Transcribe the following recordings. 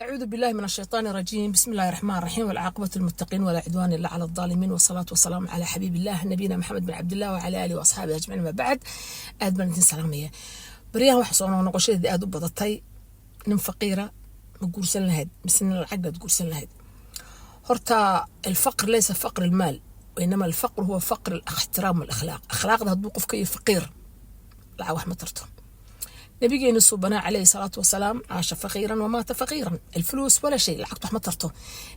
أعوذ بالله من الشيطان الرجيم، بسم الله الرحمن الرحيم، والعاقبة للمتقين ولا عدوان إلا على الظالمين، والصلاة والسلام على حبيب الله نبينا محمد بن عبد الله وعلى آله وأصحابه أجمعين، ما بعد. Aad baan idin salaamaya. Baryahan waxa soo noqoshadeeda aad u badatay: nin faqiira ma guursan lahayd mise nin lacag baad guursan lahayd? Horta الفقر ليس فقر المال، وإنما الفقر هو فقر الاحترام والأخلاق. أخلاقda hadduu qofka iyo faqiir, lacag wax ma tarto. Nabigeena suubanaa عليه الصلاة والسلام عاش فقيرا ومات فقيرا. الفلوس ولا شيء, lacagtu wax ma tarto,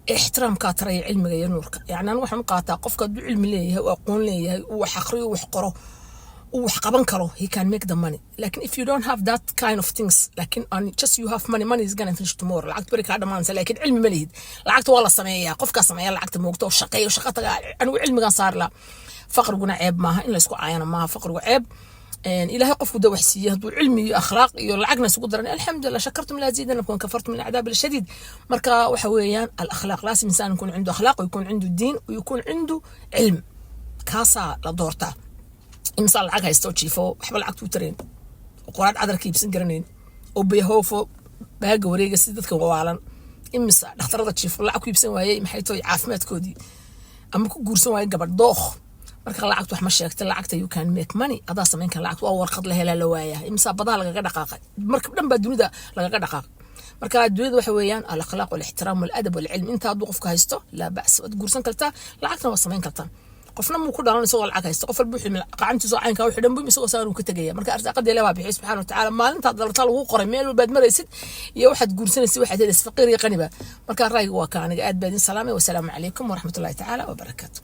ixtiraamkaa taraya, cilmiga iyo nuurka. Yani anu waxaan u qaataa qofka hadduu cilmi leeyahay, uu aqoon leeyahay, uu wax akhriyo, wax qoro, uu wax qaban karo, he can make the money. Lakin if you don't have that kind of things, lakin and just you have money, money is gonna finish tomorrow. Lacagta beri kaa dhamaanaysa, laakiin cilmi ma lihid. Lacagta waa la sameeyaa, qofkaa sameeya lacagta moogta oo shaqeeyo, shaqa taga. Anigu cilmigan saari lahaa. Faqriguna ceeb maaha, in laysku caayana maaha faqrigu ceeb. Ilaahay qofku da wax siiyey, hadduu cilmi iyo akhlaaq iyo lacagna isugu daran, alxamdulilah, شكرتم لأزيدنكم وكفرتم إن عذابي لشديد. Marka waxa weeyaan الأخلاق, لازم إنسان يكون عنده أخلاق ويكون عنده دين ويكون عنده علم. Kaasaa la doortaa. Imsaa lacag haysta oo jiifo, waxba lacagtu u tarayn, oo qoraad cadarka iibsan garanayn, oo behoofo baaga wareega si dadka wawaalan? Imisa dhakhtarada jiifo lacag ku iibsan waayey, maxay tahay, caafimaadkoodii, ama ku guursan waayey gabadh dookh? Marka lacagtu wax ma sheegta. Lacagta you can make money, adaa samayn kara. Lacagtu waa warqad la helaa, la waayaa. Imsaa badaha lagaga dhaqaaqay, marka dhan baa dunida lagaga dhaqaaqay. Marka adduunyada waxa weeyaan الأخلاق والاحترام والأدب والعلم. Inta hadduu qofka haysto, لا بأس, waad guursan kartaa, lacagtana waad samayn kartaa. Qofna muu ku dhalan isagoo lacag haysto. Qof walba wuxuu qacantiisa caynkaa wuxuu dhan buu isagoo saan uu ka tegaya. Marka arsaaqada Ilaah baa bixiyay subxaana watacaala. Maalintaad dhalata lagu qoray meel walbaad maraysid iyo waxaad guursanaysid, waxaad helaysid, faqiir iyo qaniba. Marka ra'yiga waa ka aniga. Aad baa idin salaamay. Wasalaamu calaykum waraxmatullahi tacaala wabarakaatu.